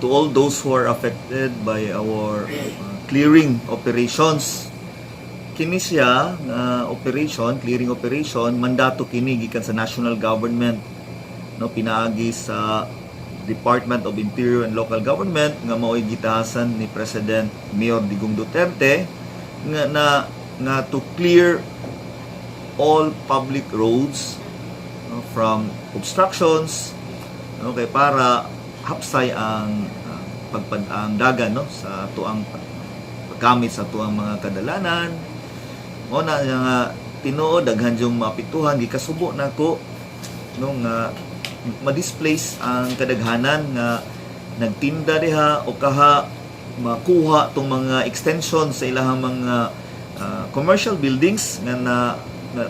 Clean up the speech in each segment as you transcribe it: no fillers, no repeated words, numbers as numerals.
To all those who are affected by our clearing operations, kini siya nga operation, clearing operation, mandato kini gikan sa national government, no, pinaagi sa Department of Interior and Local Government nga mao'y gitahasan ni President Mayor Digong Duterte nga na nga to clear all public roads, no, from obstructions, no, kay para hapsay ang pagpad ang dagan, no, sa atuang paggamit sa atuang mga kadalanan. Mo na nga tinuod daghan yung maapektuhan. Gikasubo nako, no, nga ma-displace ang kadaghanan nga nagtinda diha o kaha makuha tong mga extension sa ilahang mga commercial buildings nga na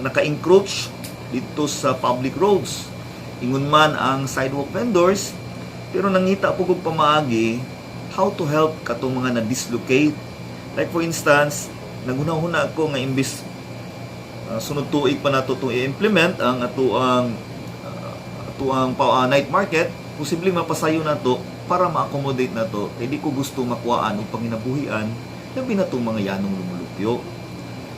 naka-encroach dito sa public roads. Ingon man ang sidewalk vendors, pero nangita po kog pamaagi how to help katong mga na-dislocate. Like for instance, naghuna-huna ako nga imbis sunod tuig pa nato itong i-implement ang atuang night market, posible mapasayo na to para ma-accommodate na to. Kay di ko gusto makuhaan og panginabuhian, labi na tong mga yanong lumulupyo.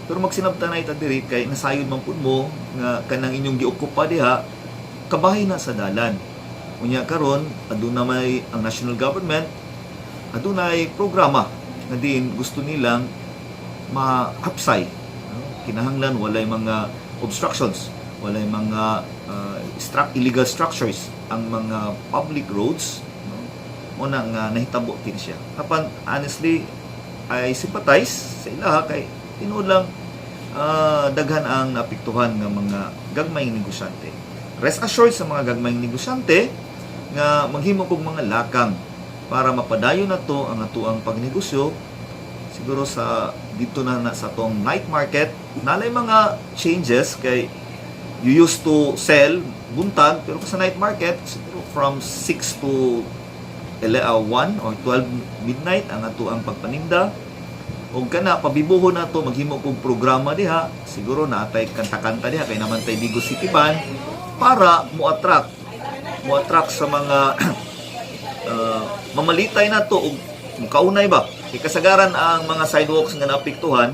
Pero magsinabta na ita diri kay nasayod man pud mo nga kanang inyong giokupa diha kabahin na sa dalan. Unya karon aduna may ang national government, adunay programa nga diin gusto nilang mahapsay, no? Kinahanglan walay mga obstructions, walay mga illegal structures ang mga public roads, no? Mo na nga nahitabo kini siya. Apan honestly, I sympathize sa ilaha kay tinuod lang daghan ang naapektuhan nga mga gagmayng negosyante. Rest assured sa mga gagmayng negosyante nga maghimo kog mga lakang para mapadayon na to ang atuang pagnegosyo. Siguro sa dito na sa atong night market nalay mga changes kay you used to sell buntag, pero sa night market siguro from 6 to 1 or 12 midnight ang atuang pagpaninda. Ug kana pabibuho na to, maghimo kog programa diha, siguro naatay kanta-kanta diha kay naman tay Digos City Band para mo attract sa mga mamalitay na to og mukaunay ba, kay kasagaran ang mga sidewalks nga naapektuhan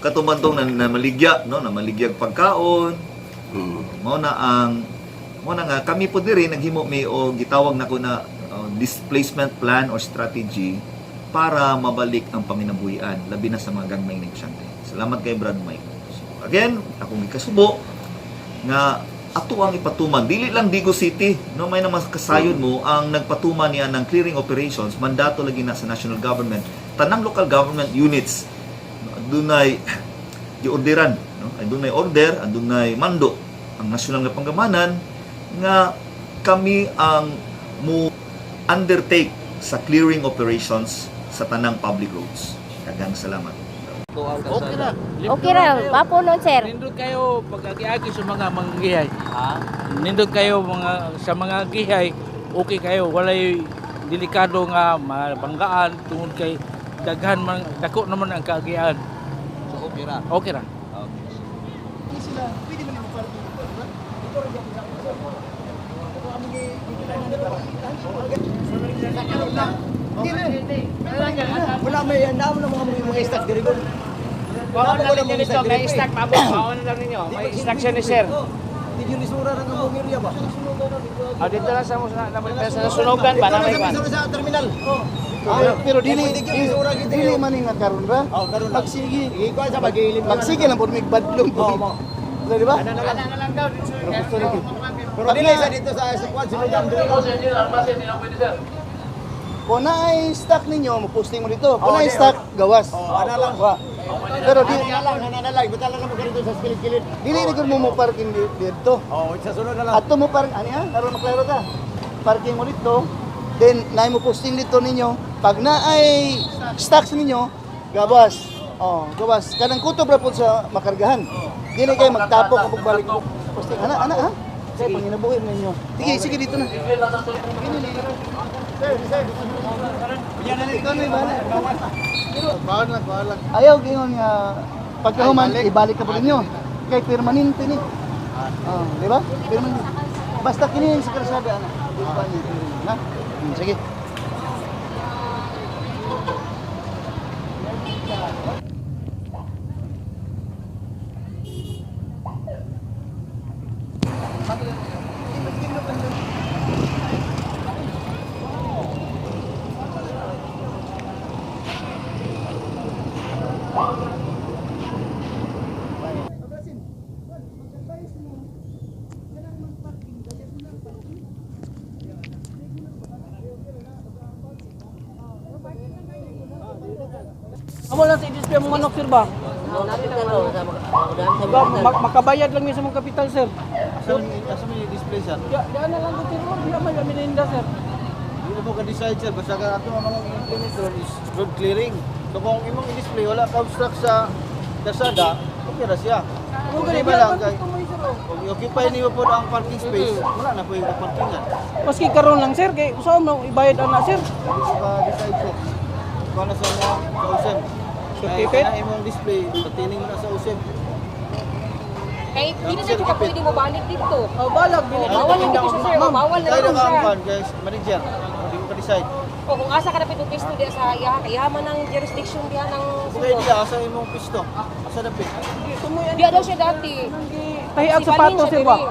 katumantong na maligya, no, na maligyag pagkaon. Mao na nga kami po diri naghimo mi o gitawag nako na displacement plan or strategy para mabalik ang panginabuhian, labi na sa mga gagmayng negosyante. Salamat kay Brad Mike. So, again, akong gikasubo nga ato ang ipatuman, dili lang Digos City, no, may naman kasayon mo ang nagpatuman niya ng clearing operations. Mandato lagi na sa national government, tanang local government units dunay giorderan, no, ay dunay order, adunay mando ang nasyonal nga panggamanan nga kami ang mo undertake sa clearing operations sa tanang public roads. Daghang salamat. Okay ra. Okay ra, papo nun, sir. Nindot kayo pag-agi-agi sa mga manggihay. Nindot kayo mga sa mga gihay, okay kayo, walay delikado nga mabanggaan tungod kay daghan man, dako naman ang kaagian. So okay ra. Okay ra. Okay. Hindi sila, pwede man yung parking dito, di ba? Dito rin yung sa kami Hindi rin. Wala may naamo na mga stock diri ko. Baon na ninyo nito, may stock pa po. Baon na lang ninyo. May stock siya ni sir. Hindi yung lisura ng among area ba? Ah, dito lang sa nasunugan ba na may kwan. Sa sa terminal. Oh. Pero dili Dili dili man nga karon ra. Oh, karon lang. Pagsige, Ikuan sa bagilid. pagsige lang pud mig badlong Oh, po. mo. Di ba? Ana na lang daw dito, sir. Pero gusto rin. Pero dili sa dito sa kuan sinugan dili. Kung naay stock ninyo, mo posting mo dito. Kung Oh, naay di, stock, gawas. Oh, ana lang. Wa. Pero di Ana lang, ana na lang, buta lang mo dito sa kilid-kilid. Dili ni gud mo parking dito. Oh, sa sunod na lang. Adto mo park ani ha, aron maklaro ta. Parking mo dito, then naay mo posting dito ninyo. Pag naay stocks ninyo, gawas. Oh, gawas. Kanang kutob ra pud sa makargahan. Dili kay magtapok ang pagbalik mo. Posting ana ana ha. Sige, panginabuhi ninyo. Sige, sige dito na. Sir, sir. Ikaw na yung bahala. Bawal lang, bawal lang. Ayaw gingon nga pagkahuman ibalik ka po ninyo. Kay permanente ni. Oh, di ba? Permanente. Basta kini sa kalsada ana. Di ba niya? Ha? Sige. Amo lang sa i-display mo manok, sir ba? Ba, makabayad lang mi sa mong kapital, sir. Asa may display, sir? Ya, diyan na lang ko, sir. Di man kami ninda, sir. Hindi mo ka-decide, sir. Basta ka ato ang mga implement ron is road clearing. So kung imong i-display wala ka obstruct sa kalsada, okay ra siya. Kung Kung gani di ba lang kay gusto mo, sir. Oh. kung i-occupy niyo po ang parking space, wala na po yung parkingan. Maski karon lang, sir, kay usaha mo ibayad ana, sir. Hindi ko ka-decide, sir. Kuha na sa mga sa USEM. Sir, Kaya Kipit? kana imong display, patining mo na sa USEM. Kay dili na jud ka pwede mo balik dito. Oh, balag dili Oh, bawal na dito siya, sir. Ma'am. Bawal na Kaya lang na ang siya. kuan, guys, manager. Hindi mo ka-decide. O kung asa ka dapat pisto diya sa iya kay yaman ang jurisdiction diya ng Okay, sulod. diya asa imong pisto? Asa dapit? Diya daw siya dati. Tahi ang Si Balin sapato, siya sir ba? diri.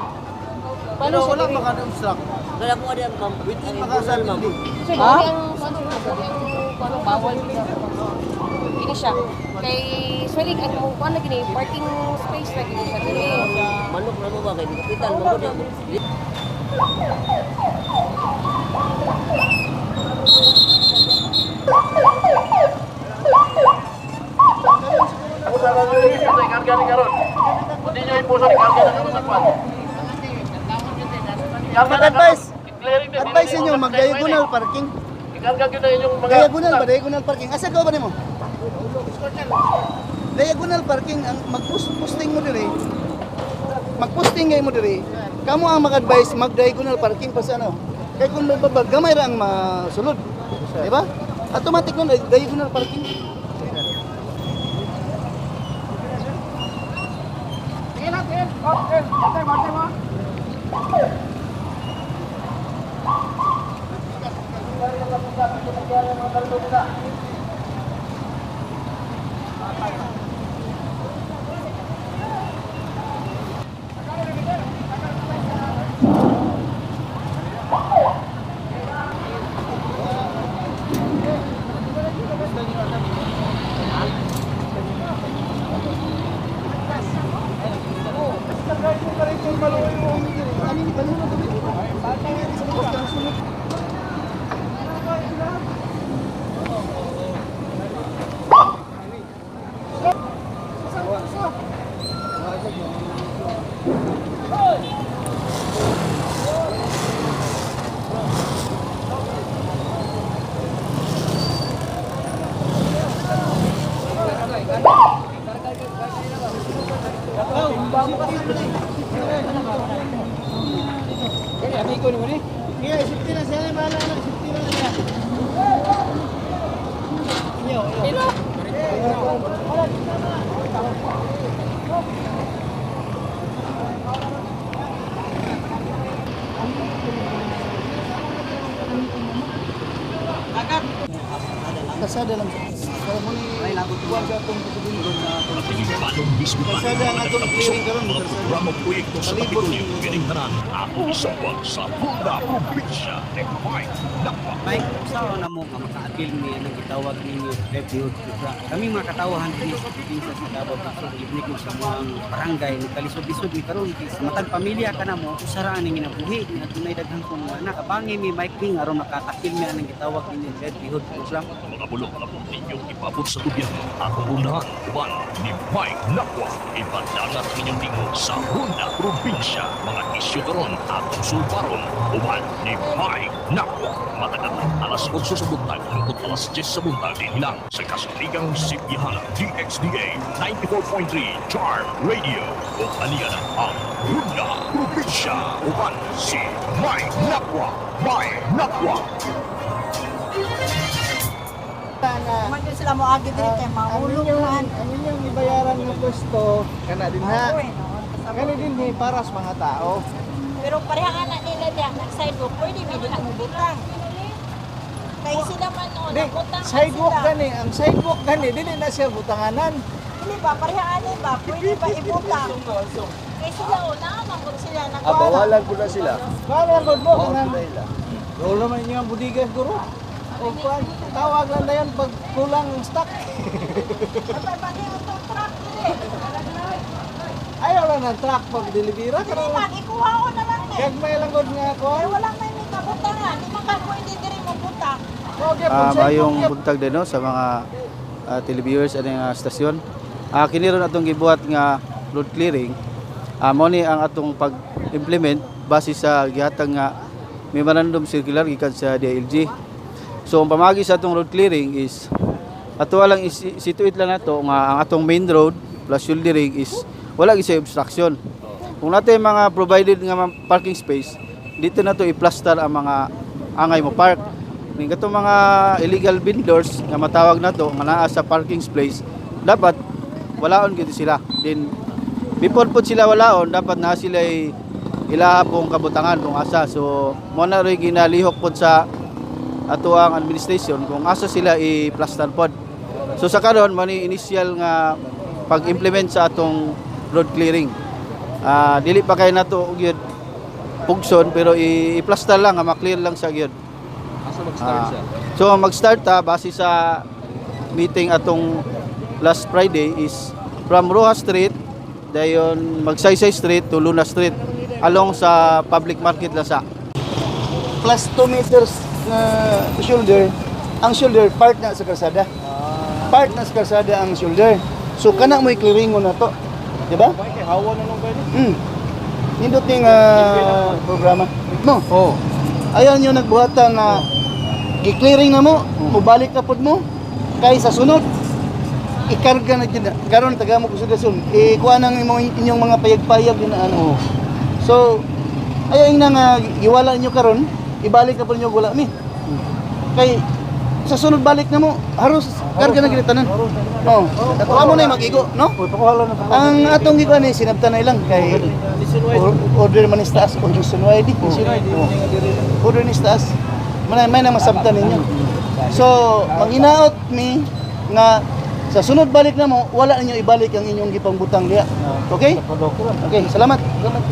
Balin Pero siya wala diri. pa ka obstruct. Wala mo ada ma'am. Within pa ka sa building. Sir, Ha? dili ang ano, dili ang ano, bawal siya. Kini siya. Kay swelling ang mo kuan na gini parking space na gini siya diri. Manok na mo ba kay kapital mo ko. Mag-advise. Advice inyo mag-diagonal parking. Diagonal ba? Diagonal parking. Asa ka ba nimo? Diagonal parking ang mag-posting mo diri. Mag-posting ngay mo diri. Kamo ang mag-advise mag-diagonal parking pa sa ano. Kay kung mababag gamay ra ang masulod. Di ba? Automatic nun diagonal parking. Yeah, safety na siya. Bahala na, safety na siya. Kasada lang. Kaya mo ni kuwan sa atong Kalsada ang atong clearing karon, Mga kalsada. programa proyekto sa Palibot Kapitolyo, ninyo. kining tanan akong isabwag sa Punda Probinsya ni Mike Nakwa. Mike, usawa na mo nga makaapil ni anang gitawag ninyo livelihood program. Kami mga katawahan dinhi sa probinsya sa Davao del Sur, libnig sa mga barangay nagkalisod-lisod ni karon kay sa matag pamilya ka namo usara ani ginabuhi ni adunay daghang kong mga anak. Abangi mi Mike Bing aron makakapil mi anang gitawag ninyo livelihood program. Mga bulong ninyong ipabot sa gobyerno. Akong unahan, uban ni Mike Nakwa. Ipadangat ang inyong tingog sa Punda Probinsya. Mga isyu karon atong sulbaron. Uban ni Mike Nakwa. Matagal alas 8 sa buntag hangtod alas 10 sa buntag din lang sa Kasaligang Sipyahana DXDA 94.3 Charm Radio. O aniya na ang Punda Probinsya. Uban si Mike Nakwa. Mike Nakwa. Na, Man sila mo agi diri kay mahulog man. Ang inyong ibayaran ng pwesto, kana din ha. Oo, eh, no? Kani din ni para sa mga tao. Pero pareha nga na nila diya nag sidewalk pwede mi diha mo butang. Di, sidewalk gani, ang sidewalk gani dili na siya butanganan. Dili ba pareha ani ba pwede ba ibutang? Kay sila o naa man gud sila Ah, bawalan po na sila. Bawalan gud mo kanang Rolo man inyo ang budiga guro. O kuan, tawag lang na yan pag kulang ang stock. Ayaw lang ng truck pag delibera. Dili man ikuha ko na lang ni. Gagmay lang gud nga kuan. Kay wala may may kabutangan, di man ka pwede diri mo butang. Mayong buntag din no, sa mga televiewers ani nga stasyon. Kini ron atong gibuhat nga road clearing. Mao ni ang atong pag-implement base sa gihatag nga memorandum circular gikan sa DILG. So ang pamagi sa atong road clearing is ato lang situate lang nato nga ang atong main road plus shouldering is wala gyud siya obstruction. Kung natin mga provided nga mga parking space, dito na to i-plaster ang mga angay mo park. Ning katong mga illegal vendors nga matawag na to nga naa sa parking space, dapat walaon gyud sila. Then before pud sila walaon, dapat na sila ilaha pong kabutangan kung asa. So mo na rin ginalihok pod sa ato ang administration kung asa sila i-plaster pod. So sa karon mo ni initial nga pag-implement sa atong road clearing. Dili pa kay nato gyud pugson pero i-plaster lang nga ma-clear lang sa gyud. Asa mag-start siya? So mag-start ta base sa meeting atong last Friday is from Rojas Street dayon Magsaysay Street to Luna Street along sa public market Lasa. Plus 2 meters na shoulder, ang shoulder part na sa kalsada. Part na sa kalsada ang shoulder. So kana mo i-clearing mo na to. Di ba? Kay hawa na nung pwede. Nindot ning programa. No. Oh. Ayan yung nagbuhatan na gi-clearing na mo, mubalik na pod mo kay sa sunod ikarga na gid karon taga mo konsiderasyon ikuha nang imong inyong mga payag-payag din na ano. So ayaw na nga giwala ninyo karon, ibalik na pod ninyo wala mi. Kay sa sunod balik na mo, haros karga na gid tanan. Oh, wa mo na mag-igo, no? Ang atong gikuha ni sinabtan na ilang kay order man ni sa taas o nationwide, nationwide. Order ni sa taas. Manay may na masabtan ninyo. So, manginaot mi nga sa sunod balik na mo, wala ninyo ibalik ang inyong gipangbutang diha. Okay? Okay, salamat. Salamat.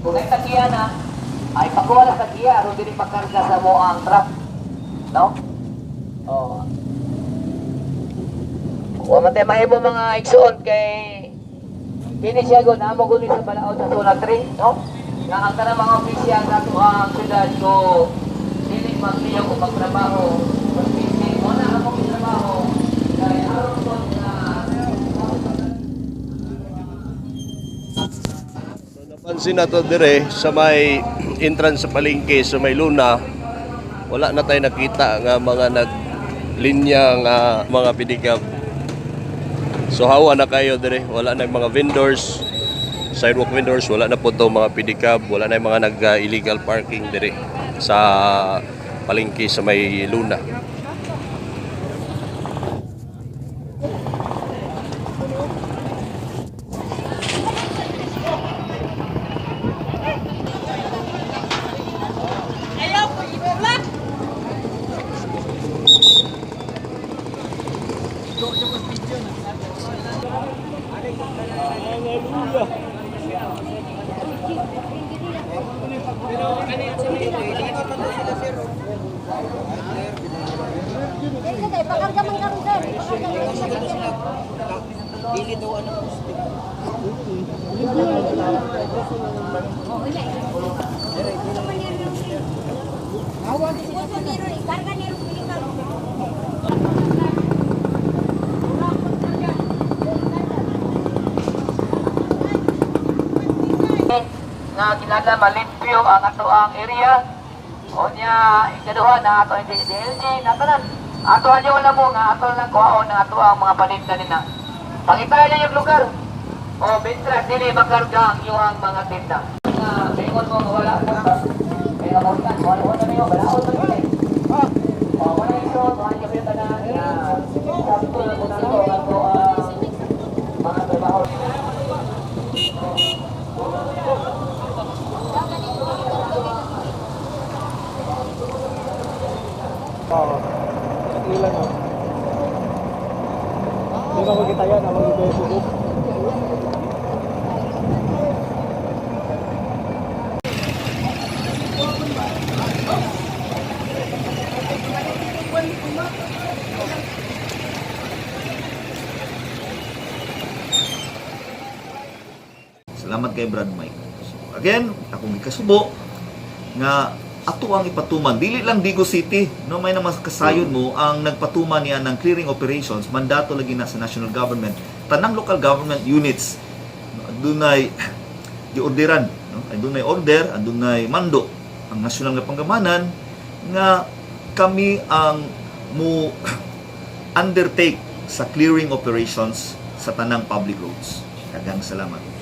Kung ay tagiya na, ay pakuha lang sa giya, aron dili makarga sa mo ang truck. No? Oh. Wa man tay mahimo mga igsuon kay kini siya gud amo gud ni sa balaod sa Zona 3, no? Nga ang tanang mga opisyal sa ato ang syudad ko dili magliyog o magtrabaho, magbisi mo na among trabaho kay aron pod nga Napansin na to dire sa may entrance sa palengke sa may Luna, wala na tayo nakita nga mga naglinya nga mga pidigab. So hawa na kayo dire, wala na yung mga vendors, sidewalk vendors, wala na po to mga pedicab, wala na yung mga nag-illegal parking dire sa palengke sa may Luna. Ayaw ko i-vlog. Dili kay pakarga man karon sir. Pakarga man sa sakyanan. Oo, ina. Puso ni ron, ikarga ni ron pilikan. Nga kinahanglan malimpyo ang ato ang area. O niya, ikaduha na ato ang DLG na tanan. Ato anyo wala mo nga ato lang kuhaon ang ato ang mga paninda nina. Pangitayo niyo yung lugar. O bentra dili makarga ang iyong mga tinda. Nga ingon mo nga wala mo. Kay amotan, wala wala niyo, balaod man gid. O wala iso, wala niyo tanan nga sakto lang po nato ang ato ang mga trabaho. Ilan oh. Di ba makita yan ang mga Facebook? Salamat kay Brad Mike. So, again, akong gikasubo nga ato ang ipatuman, dili lang Digo City, no, may naman kasayon mo ang nagpatuman niya ng clearing operations, mandato lagi na sa national government, tanang local government units, no, adunay giorderan, no, adunay order, adunay mando ang national nga panggamanan nga kami ang mo undertake sa clearing operations sa tanang public roads. Daghang salamat.